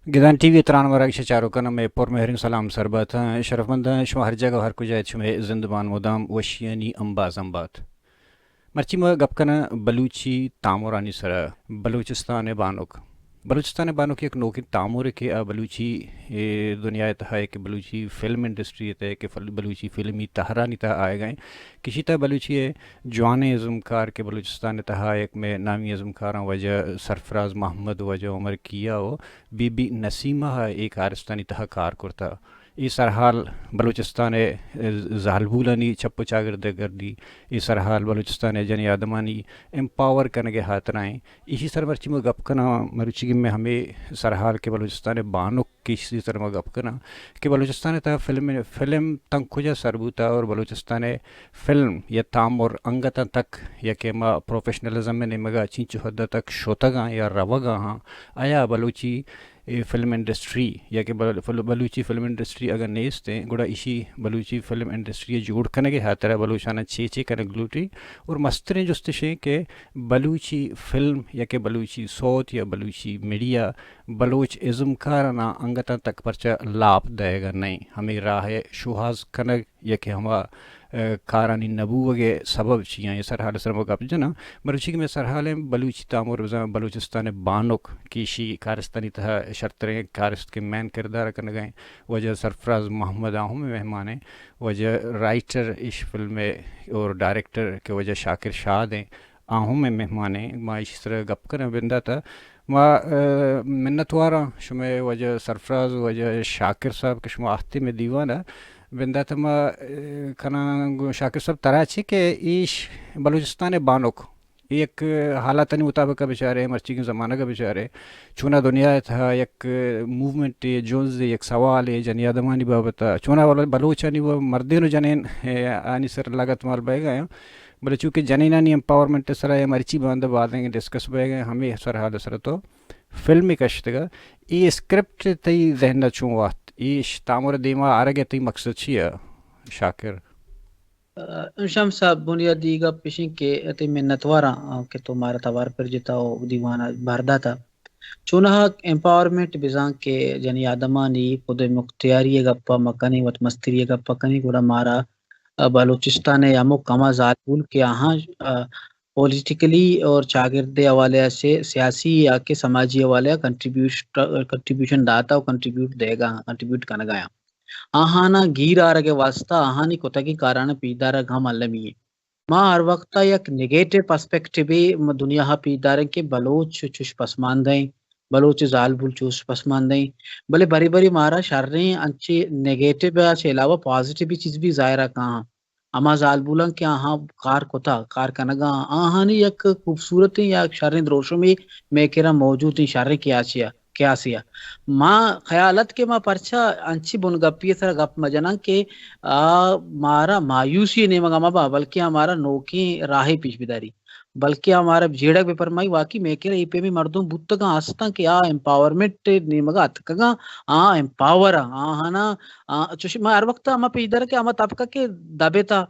گدان T V ءِ تران ورگ ءِ چاروکاں مئے پر مہریں سلام سر بات۔ شرفمنداں، شما ہر جاگہ ءُ ہر کجا ات، شمئے زندمان مدام وشیانی امبازاں بات۔ مرچی ما گپ کناں بلوچی تامرانی سرا۔ بلوچستان ءِ بانک، بلوچستان ءِ بانک یک نوکیں تامرے کہ آ بلوچی، اے، دنیا ءِ تہا کہ بلوچی فلم انڈسٹری ءِ تہا کہ فل-، بلوچی فلمی تہرانی تہا آیگ ءَ ایں۔ کشی تہا بلوچی ءِ جوانیں ازمکار کہ بلوچستان ءِ تہا یک مئے نامی ازمکاراں، واجہ سرفراز محمد، واجہ عمر کیا ءُ بی بی نسیمہ ءَ اے کارستانی تہا کار کرتا۔ اے سرحال بلوچستان ءِ زالبولانی چپ ءُ چاگرد ءِ گردی، اے سرحال بلوچستان ءِ جنی آدمانی امپاور کنگ ءِ ہاترا ایں۔ ایشی سر مرچی ما گپ کناں، مروچیگیں مئے ہمے سرحال کہ بلوچستان ءِ بانک کہ ایشی سر ما گپ کناں کہ بلوچستان ءِ تہا فلم، فلم تنک کجا سر بوتا اور بلوچستان ءِ فلم یا تامر انگتاں تک یا کہ ما پروفیشنلزم ءِ نیمگا چینچو حد تک شتگاں یا روگا ہاں، آیا بلوچی اے فلم انڈسٹری یا کہ بل-، فل-، بلوچی فلم انڈسٹری اگر نیست ایں، گڑا ایشی بلوچی فلم انڈسٹری ءِ جوڑ کنگ ءِ ہاترا بلوچاناں چے چے کنگ لوٹی؟ اور مستریں جست اش ایں کہ بلوچی فلم یا کہ بلوچی سوت یا بلوچی میڈیا بلوچ ازمکاراناں انگتاں تک پرچا لاپ دئیگ ءَ نہ ایں؟ ہمے راہ ءِ شوہاز کنگ یا کہ ہما، اے، کارانی نہ بوگ ءِ سبب چی ایں؟ اے سرحال ءِ سر ما گپ جناں۔ مروچی کہ مئے سرحال ایں بلوچی تامر بزاں بلوچستان ءِ بانک کہ ایشی کارستانی تہا شرتریں کارست کہ مین کردار ءَ کنگ ءَ ایں، واجہ سرفراز محمد آ ہم مہمان ایں، واجہ رائٹر ایش فلم ءِ اور ڈائریکٹر کہ واجہ شاکر شاد ایں، آ ہم مئے مہمان ایں۔ ما ایشی سرا گپ کناں بندات ءَ۔ ما، اے، منتواراں شمئے واجہ سرفراز، واجہ شاکر صاحب کہ شما آہتے مئے دیوان ءَ۔ بندات ءَ ما، اے، کناں گوں شاکر صاحب ترا چے کہ ایش بلوچستان ءِ بانک، اے یک حالاتانی مطابق ءَ بچارے، مرچیگیں زمانگ ءَ بچارے، چونا دنیا ءِ تہا یک موومنٹے، جنزے، یک سوالے جنی آدمانی بابت ءَ، چونا بلو-، بلوچانی و مردین و جنین، اے، آنی سر لگت مال بئیگ ءَ ایں۔ بلے چونکہ جنینانی امپاورمنٹ ءِ سرا یا مرچی باندا بازیں ڈسکس بئیگ ءَ ایں، ہمے سرحال ءِ سرا تو فلمے کشتگ ءَ۔ اے اسکرپٹ تئی ذہن ءَ چون وہت؟ ایش تامر ءِ دیما آرگ ءِ تئی مقصد چی ءَ شاکر؟ ءَ، شمس صاحب، بنیادی گپ اش ایں کہ تئی منتواراں، آ، کہ تو مارا توار پر جتا و دیوان ءَ بہر داتا۔ چوناہا امپاورمنٹ بزاں کہ جنی آدمانی خود مختیاری ءِ گپ ءَ مکنیں، وت مستری ءِ گپ ءَ کنیں، گڑا مارا، آ، بلوچستان ءِ ہمک ہما زالبول کہ آہاں، آ، پولیٹیکلی اور چاگرد ءِ حوالے ءَ سے سیاسی یا کہ سماجی حوالے ءَ کنٹریبیوش-، کنٹریبیوشن داتا و کنٹریبیوٹ دئیگا، کنٹریبیوٹ کنگا آں۔ آہاناں گیر آرگ ءِ واستہ آہانی کتگیں کاراناں پیش دارگ ہم المی ایں۔ ما ہر وقت ءَ یک نیگیٹو پرسپیکٹیوے دنیا ءَ پیش داریں کہ بلوچ چوش پسماندہ ایں، بلوچ زالبول چوش پسماندہ ایں، بلے برے برے مارا شریں انچیں نیگیٹو ءَ چہ علاوہ پازیٹیو چیز بھی ظاہر ءَ کاں۔ ہما زالبولاں کہ آہاں کار کتا، کار کنگا آں، آہانی یک خوبصورتیں یا شریں دروشمے مئے کرا موجود ایں، شریں قیاسے ءَ، قیاسے ءَ۔ ما خیال ات کہ ما پرچا انچیں بنگپی ءِ سرا گپ مہ جناں کہ آ مارا مایوسی ءِ نیمگا مہ باں، بلکیں آ مارا نوکیں راہے پیش بداری، بلکیں آ مارا جیڑگ بہ پرمائی۔ واقعی مئے کرا اے پیمیں مردم بوتگاں، ہستاں کہ آ امپاورمنٹ ءِ نیمگا اتکگاں، آ امپاور آں، آہاناں، آ، چوش ما ہر وقت ہما پیش داریں کہ ہما طبقہ کہ دبتا،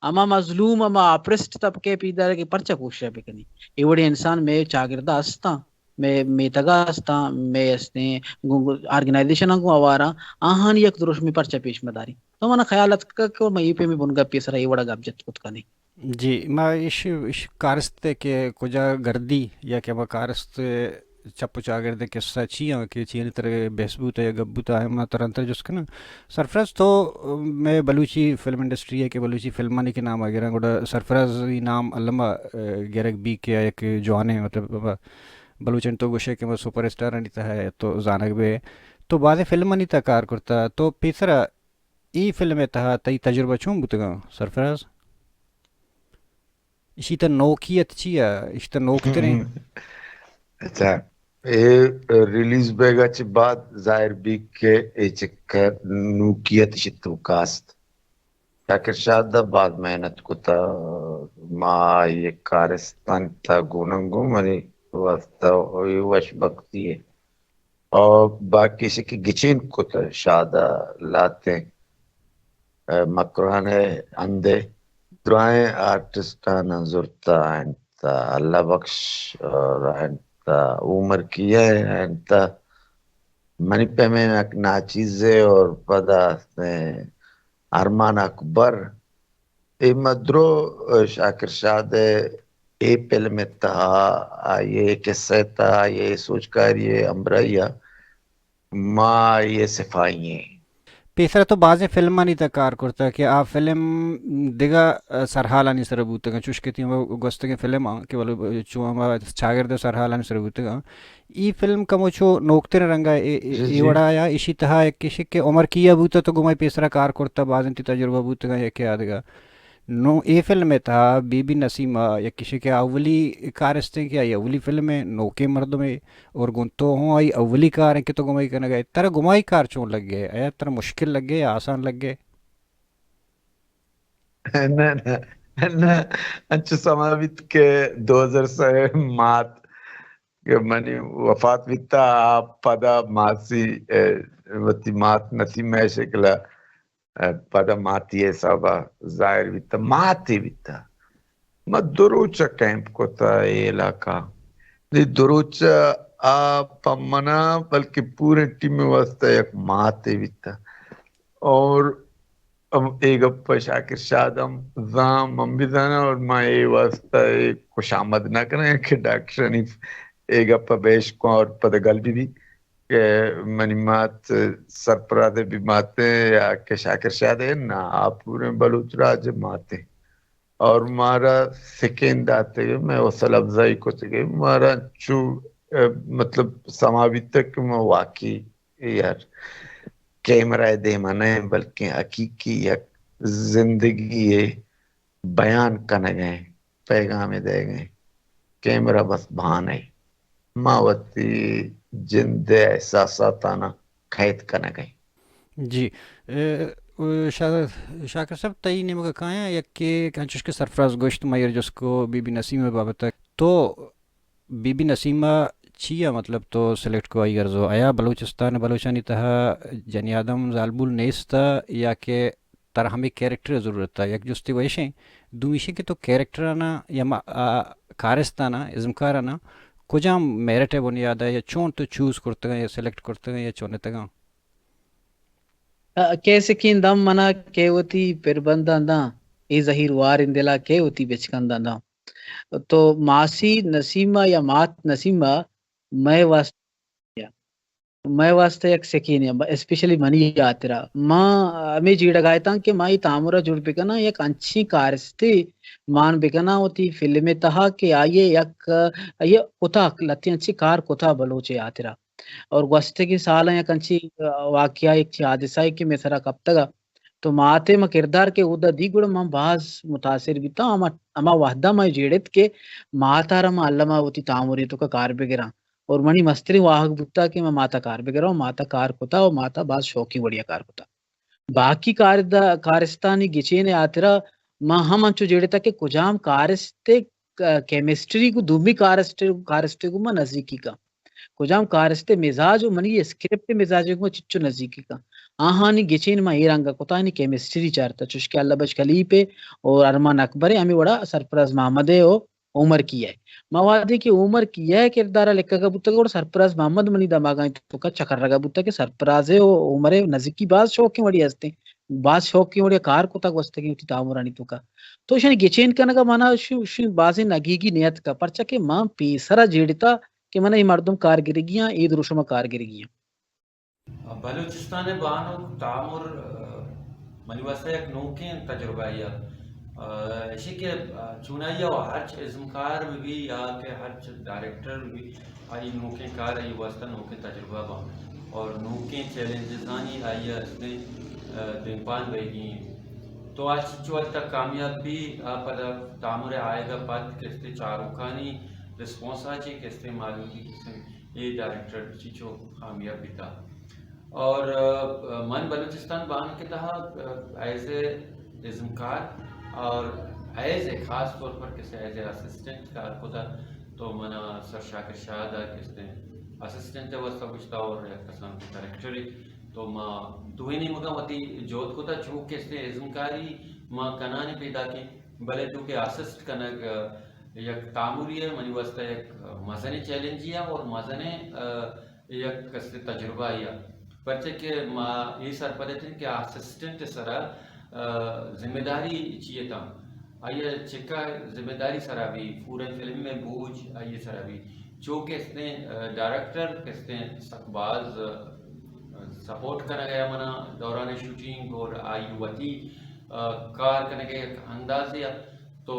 ہما مظلوم، ہما اپریسڈ طبقہ ءِ پیش دارگ ءِ پرچا کوشش بکنی؟ اے وڑیں انسان مئے چاگردا ہستاں، مئے میتگا ہستاں، مئے استیں گوں، گوں آرگنائزیشناں گوں ہواراں، آہانی یک دروشمے پرچا پیش مداری؟ تو منا خیال اتکگ کہ ما اے پیمیں بنگپے ءِ سرا اے وڑا گپ جت کت کنیں۔ جی، ما ایش، ایش کارست کہ کجا گردی یا کہ ہما کارست چپ و چاگرد ءِ قصہ چی آں کہ چیانی تر بحث بوتا یا گپ بوتا، آ ما ترانتر جست کناں۔ سرفراز، تو مئے بلوچی فلم انڈسٹری ءِ کہ بلوچی فلمانی کہ نام ءَ گراں، گڑا سرفراز ءِ نام الما، اے، گرگ بی کہ آ یک جوانیں، مطلب، بلوچانی تو گوشے کہ ما سپر اسٹارانی تہا تو زانگ بے۔ تو بازیں فلمانی تہا کار کرتا، تو پیسرا اے فلم ءِ تہا تئی تجربہ چون بوتگاں سرفراز؟ ایشی تہ نوکیت چی ءَ؟ ایشی تہ نوکتریں۔ اچھا، اے ریلیز بیگا چہ بعد ظاہر بی کہ اے چکر نوکیت ایشی توکا است۔ شاکر شاد ءَ باز محنت کتا، ما آئی ءِ کارستان تہ گوننگو منی واسطہ اے وش بختی اے۔ او باقی ایشی کہ گچین کت شاد ءَ لاتیں، اے، مکران ءِ ہندے درائیں آرٹسٹاناں زرتا انت، اللہ بخش، اے، انت، عمر کیا انت، منی پیمیں یک ناچیزے اور پدا ارمان اکبر، اے مدرو شاکر شاد ءِ اے فلم ءِ تہا، آئی ءِ قصہ ءِ تہا، آئی ءِ سوجکاری ءِ ہمراہی ءَ ما آئی ءِ سپاہی ایں۔ پیسرا تو بازیں فلمانی تہ کار کرتہ کہ آ فلم دگہ سرحالانی سر بوتگاں، چوش کہ تئی گوستگیں فلم آں کہ ولو چو ہما چاگرد ءِ سرحالانی سر بوتگاں۔ ای فلم کمو چو نوکتر رنگ ءَ اے، اے، جی، اے جی۔ وڑا یا ایشی تہا یک کشک کہ عمر کیا بوتہ تو گمائی پیسرا کار کرتہ، بازیں تئی تجربہ بوتگاں یکے آدگہ۔ نوں اے فلم ءِ تہا بی بی نسیمہ یک کشک کہ اولی کارستیں کہ آئی اولی فلم ءِ نوکیں مردمے اور گوں تو ہوں آئی اولی کار ایں کہ تو گمائی کنگ ءَ ئے۔ ترا گمائی کار چون لگے؟ آیا ترا مشکل لگے یا آسان لگے؟ نہ، نہ، نہ، انچو سما بیت کہ دو ہزار سئے مات کہ منی وفات بیتا، آ پدا ماسی، اے، وتی مات نسیمہ ءِ شکل ءَ، اے، پدا ماتی ءِ حساب ءَ ظاہر بیتا، ماتے بیتا۔ ما دو روچ ءَ کیمپ کتا اے علاقہ۔ نی دو روچ ءَ آ پہ منا بلکہ پوریں ٹیم ءِ واسطہ یک ماتے بیتا۔ اور ام، اے گپ ءَ شاکر شاد ہم زان، من بھی زاناں، اور ما اے واسطہ اے خوش آمد نہ کناں کہ ڈاکٹر حنیف اے گپ ءَ بہ اشکواں اور پدا گل بہ بی کہ منی مات سرفراز ءِ بھی مات ایں یا کہ شاکر شاد ایں، نہ، آ پوریں بلوچ راج ءِ مات ایں۔ اور مارا سکین داتگ، مئے حوصلہ افزائی کتگ، مارا چو، اے، مطلب، سما بیتگ کہ ما واقعی یار کیمرہ ءِ دیم ءَ نہ ایں، بلکیں حقیقی یک زندگی ءِ بیان کنگ ءَ ایں، پیغامے دئیگ ءَ ایں۔ کیمرہ بس بہانہ اے۔ ما وتی جند ءِ احساساتاناں قید کنگ ءَ ایں۔ جی، اے، او، شا-، شاکر صاحب، تئی نیمگ ءَ کایاں یکے انچوش کہ سرفراز گوشت، ما ایر جست کو بی بی نسیم ءِ بابت ءَ۔ تو بی بی نسیمہ چیا، مطلب، تو سلیکٹ کو آئی گرزو؟ آیا بلوچستان ءِ بلوچانی تہا جنی آدم زالبول نیست یا کہ ترا ہمے کیریکٹر ءِ ضرورت ءَ؟ یک جستے ویشیں، دومی ایشیں کہ تو کیریکٹراناں یا ما-، آ، کارستاناں، ازمکاراناں کجام میرٹ ءِ بنیاد ءَ یا چون تو چوز کرتگاں یا سلیکٹ کرتگاں یا چونتگاں؟ کئے سکین داں منا، کئے وتی پربنداں داں، اے زہیر واریں دلا کئے وتی بچکنداں داں۔ تو ماسی نسیمہ یا مات نسیمہ مئے واسطہ، مئے واسطہ یک سکینے، اسپیشلی منی ہاترا۔ ما ہمے جیڑگا اتاں کہ ما اے تامرا جوڑ بکناں، یک انچیں کارستے مان بکناں وتی فلم ءِ تہا کہ آئی ءَ یک، آئی ءَ کتا، لہتیں انچیں کار کتا بلوچ ءِ ہاترا۔ اور گوستگیں سالاں یک انچیں، آ، واقعہ، یک چی حادثہ ءَ کہ مئے سرا کپتگ ءَ، تو مات ءِ ما کردار کہ اودا دی گڑا من باز متاثر بیتاں۔ ہما، ہما وہدا ما جیڑت کہ مات ءَ را ما الما وتی تامرے توکا کار بگراں۔ اور منی مستریں واہگ بوتا کہ من ماتا کار بگراں، ماتا کار کتا و ماتا باز شوقیں وڑیا کار کتا۔ باقی کاردا-، کارستانی گچین ءِ ہاترا ما ہم انچو جیڑتا کہ کجام کارست ءِ ک-، کیمسٹری گوں دومی کارست-، کارستے گوں ما نزیکی کن۔ کجام کارست ءِ مزاج و منی اسکرپٹ ءِ مزاج گوں چچو نزیکی کن۔ آہانی گچین ما اے رنگ ءَ کتا، آہانی کیمسٹری چارتا، چوشکہ اللہ بخش خلیپ ءِ اور ارمان اکبر ءِ، ہمے وڑا سرفراز محمد ءِ و عمر کیا ءِ۔ ما وہدے کہ عمر کیا ءِ کردار ءَ لکھگ ءَ بوتگ، گڑا سرفراز محمد منی دماغانی توکا چکرگ ءَ بوتگ کہ سرفراز ءِ و عمر ءِ نزیکی باز شوقیں وڑی ہستیں، باز شوقیں وڑی کار کتگ گوستگیں وتی تامرانی توکا۔ تو اشانی گچین کنگ ءَ منا شو-، شو بازیں نگیگی نیتکا، پرچا کہ من پیسرا جیڑتا کہ من اے مردم کار گرگی آں، اے دروشم ءَ کار گرگی آں۔ بلوچستان ءِ بانک تامر، آ، منی واستہ یک نوکیں تجربہ یے ات۔ آ، ایشی کہ، آ، چونائی ءَ ہرچ ازمکار بہ بی یا کہ ہرچ ڈائریکٹر بہ بی، آئی نوکیں کار، آئی واستہ نوکیں تجربہ باں اور نوکیں چیلنجزانی آئی ءَ استیں، آ، دیمپان بئیگی انت۔ تو آ چنچو حد تک کامیاب بی، آ پدا تامر ءِ آیگ ءَ پد کہ استیں چاروکانی ریسپانس ءَ چہ کہ استیں معلوم بی کہ استیں اے ڈائریکٹر چنچو کامیاب بیتا۔ اور، آ، من بلوچستان بانک کے تہا، آ، ایز اے ازمکار اور ایز اے خاص طور پر کسے ایز اے اسسٹنٹ کار کتا، تو منا سر شاکر شاہد ءَ کہ استیں اسسٹنٹ ءِ واستہ گوشتا اور یک کسان ڈائریکٹر ءَ۔ تو ما دوئیں نیمگا وتی جہد کتا، چو کہ استیں ازمکاری ما کنانی پیداکیں، بلے چو کہ اسسٹ کنگ، آ، یک تامری ءِ منی واستہ یک مزنیں چیلنجے ءِ اور مزنیں، آ، یک کسے تجربہ آئی ءَ، پرچہ کہ ما اے سرپد اتیں کہ اسسٹنٹ ءِ سرا، آ، ذمہ داری چی اتاں، آئی ءَ چکا ذمہ داری سرا بی، پورا فلم ءِ بوجھ آئی ءِ سرا بی، چو کہ استیں، آ، ڈائریکٹر کہ استیں سک باز، آ، سپورٹ کنگ ءَ منا دوران شوٹنگ اور آئی وتی، آ، کار کنگ ءِ یک اندازے ءَ، تو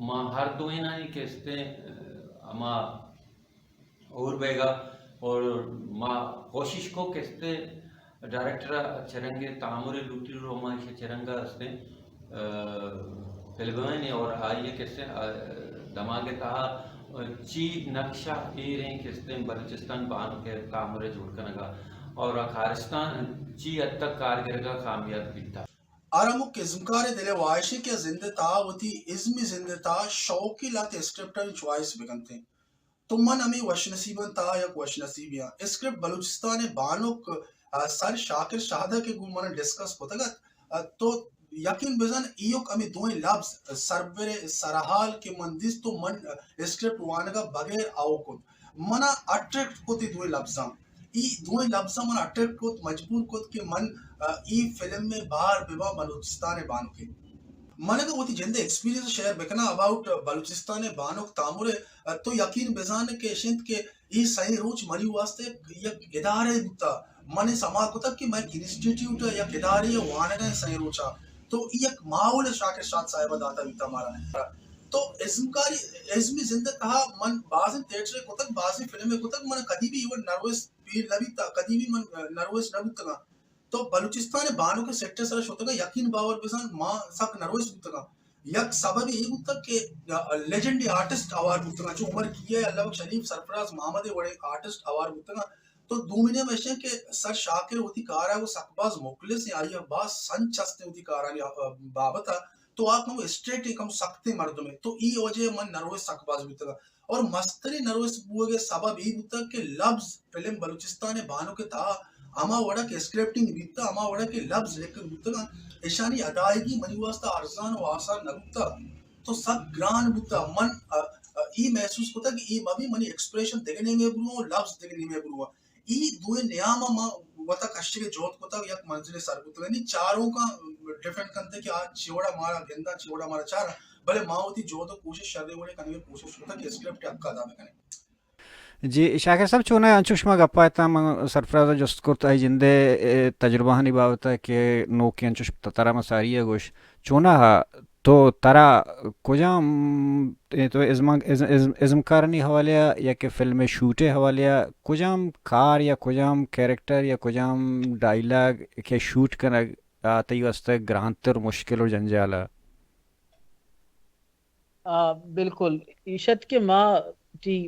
ما ہر دوئینانی کہ استیں، آ، ہما اور بیگا اور ما کوشش کو کہ استیں ڈائریکٹر ءَ چرنگے تامر لوٹی رو ما ایشی چرنگا استیں، آ، فلمانی اور آئی ءَ کہ استیں، آ، دماغ ءِ تہا چی نقشہ ایریں کہ استیں بلوچستان بانک ءِ تامر جوڑ کنگا اور آ کارستان چی حد تک کارگرگا کامیاب بیتا۔ ہر ہمک ازمکارے دل ءِ واہشے کہ زند ءِ تہا وتی ازمی زند ءِ تہا شوقی لہتے اسکرپٹانی چوائس بکنتیں۔ تو من ہمے وش نصیباں تہا یک وش نصیبے آں۔ اسکرپٹ بلوچستان ءِ بانک، آ، سر شاکر شہدہ کہ گوں من ڈسکس کتگ ات، آ، تو یقین بزن ایوک ہمے دوئیں لبز سربر ءِ سرحال کہ من دیست تو من، آ، اسکرپٹ وانگ ءَ بغیر آؤ کت۔ من ءَ اٹریکٹ کت اے دوئیں لبزاں۔ اے دوئیں لبزاں من ءَ اٹریکٹ کت، مجبور کت کہ من، آ، اے فلم ءِ بہر بباں بلوچستان ءِ بانک ءِ۔ من اگاں وتی جند ءِ ایکسپیرینس شیئر بکناں اباؤٹ بلوچستان ءِ بانک تامر ءِ، تو یقین بزان کہ اش انت کہ اے سئیں روچ منی واسطہ یک، یک ادارہ بوتا۔ من اے سما کتگ کہ مئے انسٹیٹیوٹ ءَ یک ادارے ءَ وانگ ءَ سئیں روچ ءَ۔ تو اے یک ماحول شاکر شاد صاحب ءَ داتا بیتا مارا۔ تو ازمکاری، ازمی زند ءِ تہا من بازیں تھیٹر ءَ کتگ، بازیں فلم ءَ کتگ، من کدی بھی ایون نروس فیل نہ بیتا، کدی بھی من نروس نہ بوتگاں۔ تو بلوچستان ءِ بانک ءِ سیٹ ءِ سرا شتگاں، یقین باور بزان ما سک نروس بوتگاں۔ یک سببے اے بوتگ کہ لیجنڈ آرٹسٹ ہوار بوتگاں، چو عمر کیا، اللہ بخش شریف، سرفراز محمد ءِ وڑیں آرٹسٹ ہوار بوتگاں۔ تو دومی نیام ایش انت کہ سر شاکر وتی کار ءَ گوں سک باز مخلص ایں، آئی ءَ باز سنچ است ایں وتی کارانی بابت ءَ۔ تو آ کمو اسٹریٹ ایں، کمو سختیں مردمے۔ تو اے وجہ ءَ من نروس سک باز بوتگاں۔ اور مستریں نروس بوگ ءِ سبب اے بوتگ کہ لبز فلم بلوچستان ءِ بانک ءِ تہا ہما وڑا کہ اسکرپٹنگ بیتگ، ہما وڑا کہ لبز لکھگ بوتگ انت، اشانی ادائیگی منی واسطہ ارزان و آسان نہ بوتگ، تو سک گران بوتگ۔ من، ا، ا، اے محسوس کتگ کہ اے مہ بی منی ایکسپریشن دگہ نیمے برواں و لبز دگہ نیمے برواں۔ اے دوئیں نیام ءَ ما وتا کشگ ءِ جہد کتگ، یک منزلے سر بوتگ۔ نی چاروکاں ڈیفینڈ کنت کہ آ چی وڑا مارا گنداں، چی وڑا مارا چاراں، بلے ما وتی جہد و کوشش شریں وڑے کنگ ءِ کوشش کتگ کہ اسکرپٹ ءِ حق ءَ ادا بکنیں۔ جی شاکر صاحب، چوناہا انچوش ما گپ ءَ اتاں، من سرفراز ءَ جست کرت آئی جند ءِ، اے، تجربہانی بابت ءَ کہ نوکیں انچوش ترا من ساری ءَ گوش، چوناہا تو ترا کجام، اے، تو ازم-، ازم-، ازم-، ازمکارانی حوالے ءَ یا کہ فلم ءِ شوٹ ءِ حوالے ءَ کجام کار یا کجام کیریکٹر یا کجام ڈائیلاگ کہ شوٹ کنگ آ تئی واسطہ گرانتر مشکل و جنجال ءَ؟ آ، بلکل۔ ایش ات کہ ما ٹی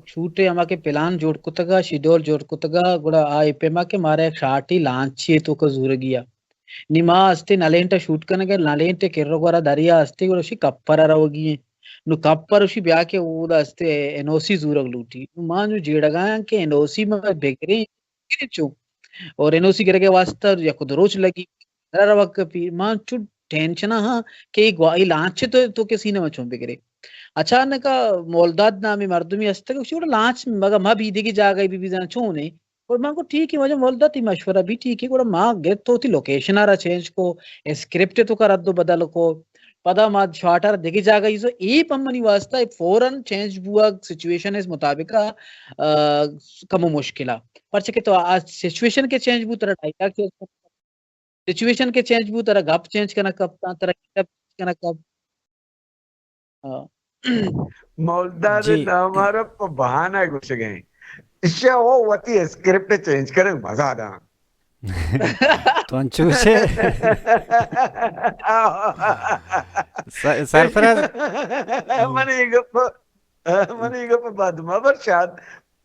شوٹ ءِ ہما کہ پلان جوڑ کتگ ءَ، شیڈول جوڑ کتگ ءَ، گڑا آ اے پیما کہ مارا یک شاٹی لانچے توکا زورگی ءَ۔ نی ما استے نلینٹ ءَ شوٹ کنگ ءَ، نلینٹ ءِ کر ءُ گورا دریا استے، گڑا اشی کپر ءَ روگی ایں۔ نو کپر اشی بیا کہ اودا استے این او سی زورگ لوٹی۔ نو ما نو جیڑگایاں کہ این او سی ما بگریں۔ چو۔ اور این او سی گرگ ءِ واسطہ یک دو روچ لگی۔ در وقت پی ما چو ٹینشن ہاں کہ اے گوا-، اے لانچ تو، تو کہ سینما چون بگرے۔ اچانک آ مولداد نامی مردمی ہستگ، گوشی، "گڑا لانچ مگا ما بی دگہ جاگہ بی بزان چون ہے؟" اور من کو، "ٹھیک ہے، واجہ مولداد، تی مشورہ بھی ٹھیک ہے۔" گڑا ما گرت تو تی لوکیشن آرا چینج کو، اسکرپٹ تو کا رد و بدل کو، پدا ما شاٹ آرا دگہ جاگہ ایزو، اے پم منی واسطہ فوراً چینج بوا سچویشن اس مطابق آ، آ، کمو مشکل آ۔ پرچہ کہ تو آ سچویشن کے چینج بو، ترا ڈائیلاگ چینج کنگ کپتاں، سچویشن کے چینج بو، ترا گپ چینج کنگ کپتاں، ترا گیت اپ چینج کنگ کپ۔ ہاں۔ مولداد جی۔ نامارا پہ بہانہ گوشگیں۔ ایشی ءَ وتی اسکرپٹ چینج کنگ مزہ داں۔ تو انچوش ئے؟ س-، سرفراز۔ من اے گپ، من اے گپ بد مہ بر شاد۔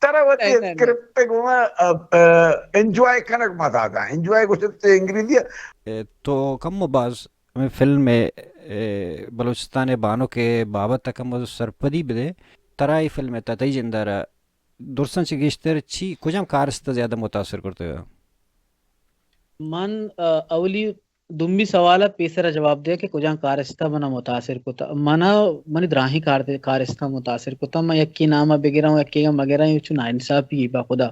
ترا وتی نہیں، نہیں، نہیں۔ اسکرپٹ گوما، ا، ا، انجوائے کنگ مزہ داں۔ انجوائے گوشگ چہ انگریزی ءَ۔ اے، تو کم و باز ہمے فلم ءِ، اے، بلوچستان ءِ بانک ءِ بابت ءَ کم و سرپدی بدے۔ ترا اے فلم ءِ تہ تئی جند ءَ را درستاں چہ گیشتر چی، کجام کارست ءَ زیادہ متاثر کرتگ؟ من، ا، اولی دومی سوال ءَ پیسر ءَ جواب دے کہ کجام کارست ءَ من ءَ متاثر کت۔ من ءَ منی دراہیں کار-، کارستاں متاثر کت۔ من یکے نام ءَ بگراں، یکے ءَ مگراں، اے چو ناانصافی اے با خدا۔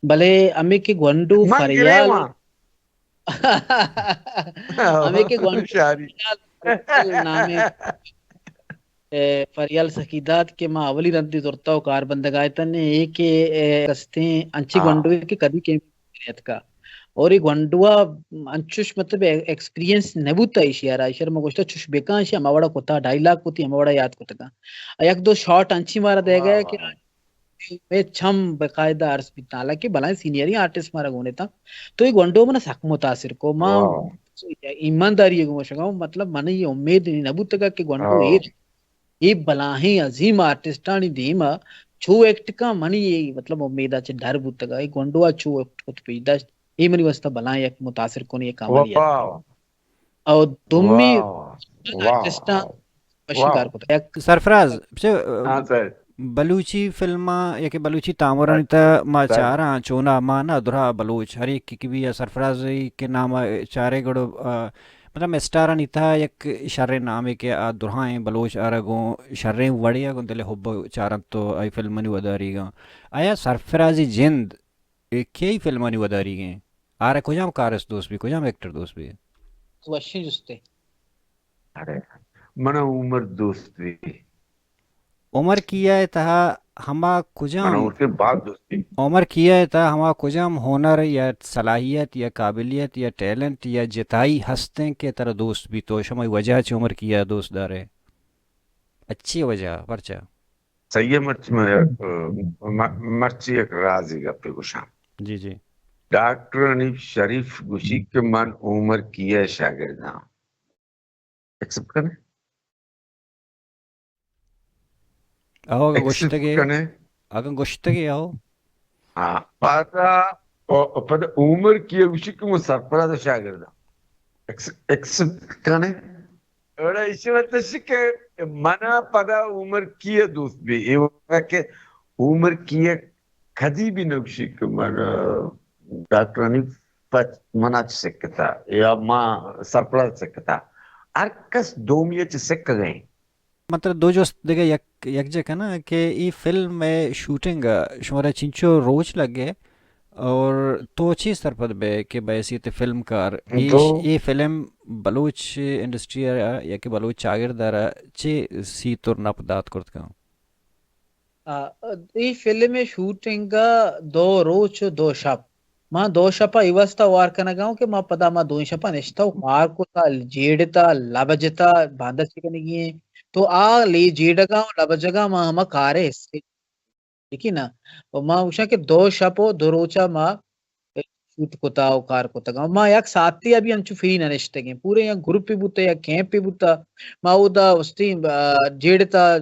بلے ہمے کہ گونڈو من فریال گریواں۔ ہمے کہ گونڈو شاری۔ فریال نامیں، اے، فریال سخی داد کہ ما اولی رندی زرتا و کار بندگ آیتن، اے کہ، اے، استیں انچی ہاں۔ گونڈو کہ کدی کیم اتکا۔ اور اے گونڈوا انچوش مطلب ایکسپیرینس نہ بوتا ایشی ءَ را، ایشی ءَ را ما گوشتا چوش بکن، ایشی ہما وڑا کتا، ڈائیلاگ کتی ہما وڑا یاد کتگا۔ یک دو شاٹ انچی مارا دے واہ، گئے کہ واہ۔ مئے چم باقاعدہ ارس بیت، حالانکہ بلائیں سینئریں آرٹسٹ مارا گون اتاں۔ تو اے گونڈو منا سک متاثر کو۔ ما واہ۔ ایمانداری ءَ گوشگا، مطلب من اے امید نہ بوتگا کہ گونڈو ہاں۔ اے، اے بلاہیں عظیم آرٹسٹانی دیما چو ایکٹ کا، منی اے مطلب امیدا چہ ڈر بوتگا۔ اے گونڈو ءَ چو ایکٹ کت پیش داشت، اے منی واسطہ بلائیں یک متاثر کنی یک عملی اتک۔ واہ۔ او دومی واہ، واہ، آرٹسٹاں واہ۔ وشی واہ۔ کار کتگ۔ یک سرفراز، چہ، ہاں، سر۔ بلوچی فلماں یا کہ بلوچی تامرانی سر۔ تہ ما سر۔ چاراں چونا ما نہ درا بلوچ ہر یک کہ بی سرفراز کہ نام چارے گڑو، آ، مطلب اسٹارانی تہ یک شریں نامے کہ آ درائیں بلوچ آرا گوں شریں وڑے گوں دل حب چارنت تو آئی فلمانی وداریگاں۔ آیا سرفرازی جند اے کئی فلمانی وداریگیں؟ آرا کجام کارست دوست بی، کجام ایکٹر دوست بی؟ وشیں جستے۔ اڑے، من عمر دوست بی۔ عمر کیا ءِ تہا ہما کجام، من عمر کے بعد دوست بی۔ عمر کیا ءِ تہا ہما کجام ہنر یا صلاحیت یا قابلیت یا ٹیلنٹ یا جتائی ہستیں کہ ترا دوست بی، تو شمئی وجہ چہ عمر کیا دوست دارے؟ اچھی وجہ، پرچا؟ سید مرچی من، م-، مرچی یک رازی گپے گوشاں۔ جی، جی۔ ڈاکٹر حنیف شریف گوشی کہ من عمر کیا شاگرداں۔ ایکسپٹ کنے؟ اہو، اگاں ایکسپٹ گوشتگے، کنے؟ اگاں گوشتگے، اہو۔ ہاں، پدا، او، پدا عمر کیا گوشی کہ من سرفراز شاگرداں۔ ایکس-، ایکسپٹ کنے؟ اڑا ایشی وت اش کہ منا پدا عمر کیا دوست بی، اے وڑا کہ عمر کیا کدی بھی نہ گوشی کہ من، آ، ڈاکٹر حنیف پچ منا چ سکتا یا ما سرفراز سکتا۔ ہر کس دومی چ سک گئے۔ مطلب دو جست دگہ یک، یکجا کناں کہ ای فلم ءِ شوٹنگ ءَ شمارا چنچو روچ لگے اور تو چی سرپد بے کہ بحیثیت فلم کار ای، تو ای فلم بلوچ انڈسٹری ءَ یا کہ بلوچ چاگرد ءَ را چی سیت اور نپ دات کرت کن؟ آ، ای فلم ءِ شوٹنگ ءَ دو روچ و دو شپ۔ ما دو شپ ءَ ای واسطہ وار کنگا اوں کہ ما پدا ما دوئیں شپ ءَ نشتہ و کار کتا، جیڑتا، لبجتا، باندا چی کنگی ایں۔ تو آ لے جیڑگا و لبجگا ما ہما کار ءِ حصے، ٹھیک ہے نا؟ و ما گوشاں کہ دو شپ و دو روچا ما شوٹ کتا و کار کتگا۔ ما یک ساعتے ابھی انچو فری نہ نشتگیں۔ پورے یک گروپے بوتا، یک کیمپے بوتا۔ ما اودا استی، آ، جیڑتا،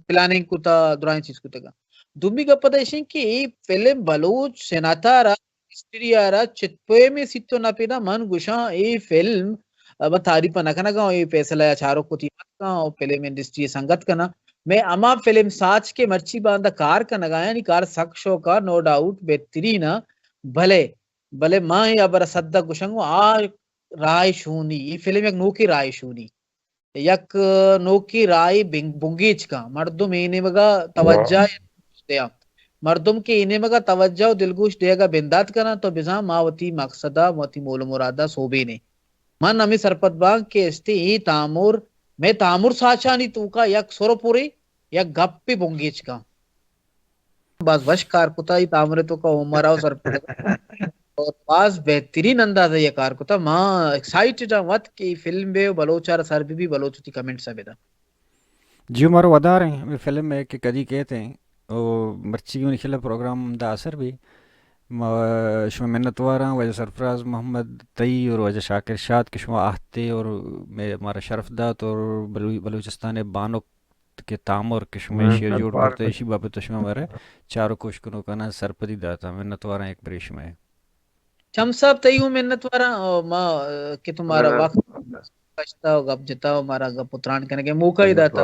پلاننگ کتا، درائیں چیز کتگا۔ دومی گپ پدا ایشیں کہ اے فلم بلوچ صنعت ءَ را، انڈسٹری ءَ را چت پیمیں سیت و نپے دا۔ من گوشاں اے فلم، آ، من تعریف نہ کنگا اوں، اے فیصلہ ءَ چاروک وتی مت کن و فلم انڈسٹری ءِ سنگت کناں۔ مئے ہما فلم ساچ کہ مرچی باندا کار کنگا، یعنی کار سک شوکا، نو ڈاؤٹ بہترین ءَ، بلے، بلے ما اے ہبر ءَ سدک گوشنگ اوں آ راہ شونی، اے فلم یک نوکیں راہ شونی۔ یک نوکیں راہے بنگ-، بنگیج کن۔ مردم اے نیمگا توجہ دیا۔ مردم کہ اے نیمگا توجہ و دلگوش دیگا بندات کنن تو بزاں ما وتی مقصدا، وتی مول و مرادا سوبینیں۔ من ہمے سرپد باں کہ استے اے تامر، مئے تامر ساچانی توکا یک سر پرے، یک گپے بنگیج کن۔ باز وش کار کتا، ای تامر تو کا عمر آؤ سر پہ اور باز بہترین انداز ءَ یہ کار کتا۔ ما ایکسائٹڈ ہاں وت کہ ای فلم بے بلوچ آر سر بی بی، بلوچ تی کمنٹس ءَ بدا۔ جیو مارو ودار ہیں، ہمیں فلم ہے کہ کدی کہتے ہیں، او مرچی کی منی خلا پروگرام دا اثر بھی۔ ما شما منتواراں واجہ سرفراز محمد تئی اور واجہ شاکر شاد کہ شما آہتے اور مے-، مارا شرف دات اور بلو-، بلوچستان بانک کہ تامر کہ شما ایشی ءَ جوڑ کرتے، ایشی بابت شما مارا چار و کوش کنوکانا سرپدی داتا۔ منتواراں یک برے شما۔ چم صاحب تئی ہوں منتواراں، او ما، کہ تو مارا وقت کشتا و گپ جتا و مارا گپ و تران کنگے موقع ہی داتا۔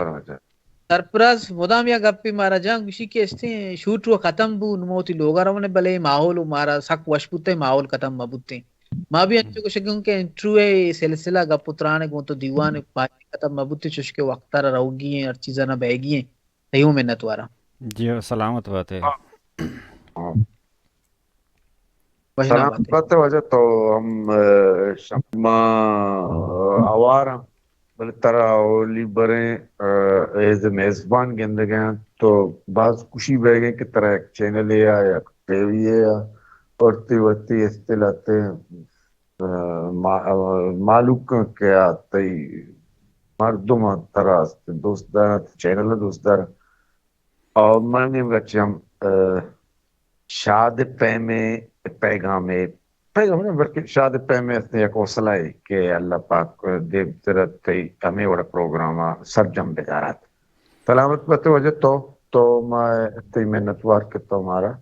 سرپراز مدام یا گپے مارا جان گوشی کہ استیں شوٹ و ختم بو، نمو تی لوگا رونے، بلے ماحول و مارا سک وش بوتے، ماحول ختم مبوتے۔ ما بھی انچو گوشگوں کہ انٹرویو ءِ سلسلہ گپ و تران ءِ گوں تو دیوان ءِ پائے ختم مہ بوت، چوشکہ وقت ءَ را روگی ایں، ہر چیز ءَ را بئیگی ایں۔ تئی ہوں منت واراں۔ جی، سلامت بات ئے۔ ہاں۔ وش سلام نبات۔ پت واجہ تو ہم، اہ، شما، اہ، اوار ہم، بلے ترا اولی بریں، اہ، ایز میزبان گندگ ءَ تو باز خوشی بیگ ءَ کہ ترا یک چینلے ءَ یک ٹی وی ءَ اور تی وتی اصطلاح تے، اہ، ما-، اہ، مالوک کہ آ تئی مردم ترا است دوست دار، چینل دوست دار۔ اور من نیمگا چم، اہ، شاد پیمیں پیغامے، پیغام نہ بلکہ شاد پیمیں است یک حوصلہ ہے کہ اللہ پاک دیمتر تئی ہمیں وڑا پروگرام سرجم بدارات۔ سلامت بات واجہ تو، تو ما تئی منتوار کہ تو مارا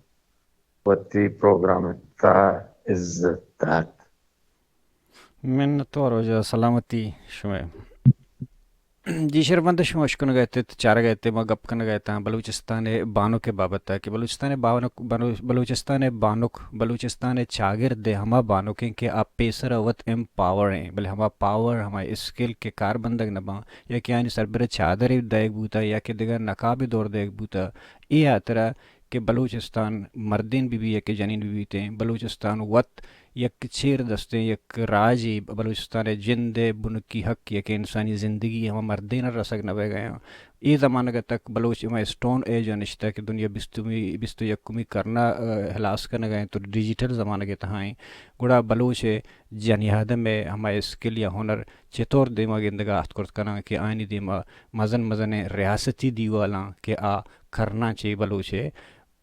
وتی پروگرام تا عزت دات۔ منتوار واجہ، سلامتی شمئے۔ جی شربند، شما اشکنگ ءَ ات، چارگ ءَ ات، ما گپ کنگ ءَ اتاں بلوچستان ءِ بانک ءِ بابت ءَ کہ بلوچستان ءِ بانک، بلو-، بلوچستان ءِ بانک، بلوچستان ءِ چاگرد ءِ ہما بانک ایں کہ آ پیسر ءَ وت ایمپاور ایں، بلے ہما پاور، ہما اسکل کہ کار بندگ نہ باں یا کہ آیانی سربر ءَ چادرے دئیگ بوتہ یا کہ دگہ نقابے دور دئیگ بوتہ، اے ہاترا کہ بلوچستان مردین بہ بی یا کہ جنین بہ بیتیں، بلوچستان وت یک چیر دستیں یک راجے، بلوچستان ءِ جند ءِ بنکی حق یا کہ انسانی زندگی ہما مردین ءَ رسگ نہ بئیگ ءَ آں۔ اے زمانگ ءَ تک بلوچ ہما اسٹون ایج ءَ نشتہ کہ دنیا بیستمی، بیست و یکمی کرن ءَ، اہ، ہلاس کنگ ءَ انت، تو ڈیجیٹل زمانگ ءِ تہا ایں۔ گڑا بلوچ ءِ جنی آدم ءِ ہما اسکل یا ہنر چطور دیما گندگ ءَ آتک کرت کناں کہ آیانی دیما مزن مزنیں ریاستی دیوالاں کہ آ کرناں چہ بلوچ ءِ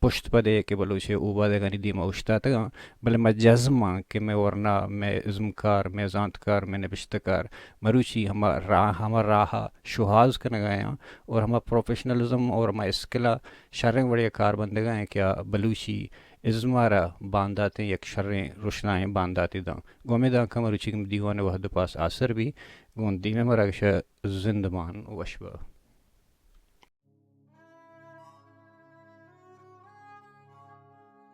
پشت پدے کہ بلوچ ءِ اوبادگانی دیما اوشتاتگاں، بلے ما جزم آں کہ مئے ورنا، مئے ازمکار، مئے زانتکار، مئے نبشتہ کار مروچی ہما راہ، ہما راہ ءَ شوہاز کنگ ءَ آں اور ہما پروفیشنلزم اور ہما اسکل ءَ شریں وڑے ءَ کار بندگ ءَ آں کہ آ بلوچی ازم ءَ را بانداتیں یک شریں رشنائیں بانداتے داں۔ گوں ہمے دانکاں مروچی دیوان ءِ وہد ءُ پاس آسر بی، گوں دیمے مراگش ءَ زندمان وش بہ۔